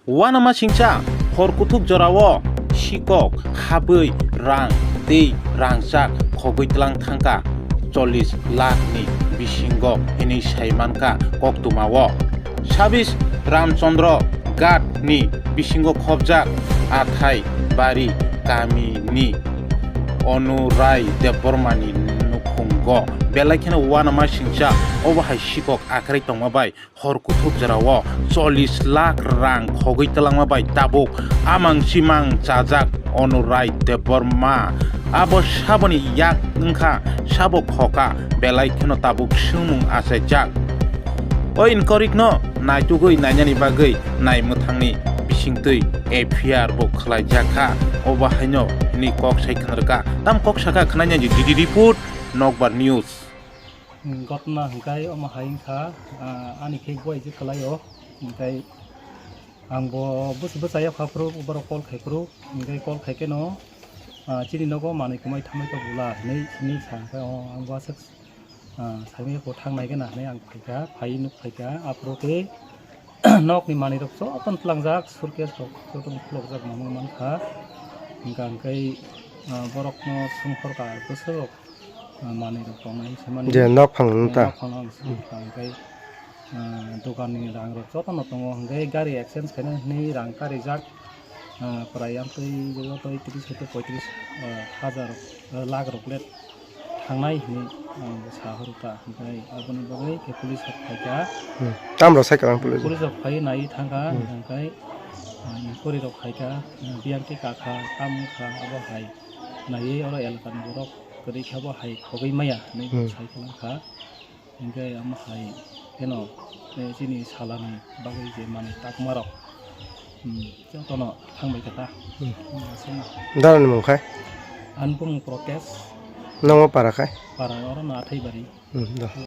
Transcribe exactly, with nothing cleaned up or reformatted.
Uanama singcha hor kuthuk jorao sikok habwi rang tei rangchak khogwi tlang thangkha chollish lakh ni bisingo hinwi sai mankha koktwmao. Sabis Ramchandra Ghat ni bisingo khobjak Athai Bari kami ni Onurai Debbarma ni nukhungo belai kheno uanama singcha obo hai sikok akhrai tongma bai hor kuthuk jorao chollish lakh rang khogwi twlangma bai tabuk amang chimang chajak Onurai Debbarma. Abo saboni yak wngkha sabo khoka belai kheno tabuk swngmung achaijak. O inkorikno naitugwi nainani bagwi naimwthangni bisingtwi F I R bo khwlaijakha. Obo haino hwnwi kok sai khwnarwkha. Tam kok sakha khwnainani D D report, Nokbar News. Gotna hwnkhe omo hai wngkha, ah, ani khe buai je kwlaio, hwnkhe ang bo bwsai bwsai yapha phuru borok call khai phuru, hwnkhe call khai kheno, ah, chini nogo manwi kwmai thamwi tok bwla hinwi, hinwi sa khe, o ang bo aswk, ah, saimanya khe thang nai gana hinwi ang phaikha, phai nuk phaikha, aphuru khe nokni manwi rok jotono twlangjak, suitcase rok jotono khulokjak mama mankha, hwnkha hwnkhe, ah, borokno songkhorkha bwswk rok. Ah, manwi rok tongnai hwnwi se mani. Je nok phang nung ta. Nok phang nung se tang khe, ah, dokan ni rang rok joto no tongo, hwnkhe gari exchange khaina hwnwi rang karijak, ah, prai amtwi joto tris hwnkhe poitris, ah, hajar, ah, lakh rok le thangnai hwnwi, ah, sa horo ta, hwnkhe aboni bagwi khe police rok phaikha. Hmm. Tam rok sai kwbang police. Police rok phai nai thangkha, hmm, hwnkhe, ah, inquiry rok khaikha, ah, biyang khe kakha, tam wngkha, abo hai naiwi oro elaka ni borok. Kwrwi khe bo hai khogwi maya hinwi, hmm, sai khwlangkha. Hinkhe omo hai kheno, eh, chini salani bagwi je manwi takmarok, hmm, jotono thangbai kha ta. Hmm. Hmm, aswkno. Darani mung khai? Ani bumung Protesh. Nomo para khai? Para oro no Athaibari. Hmm, da.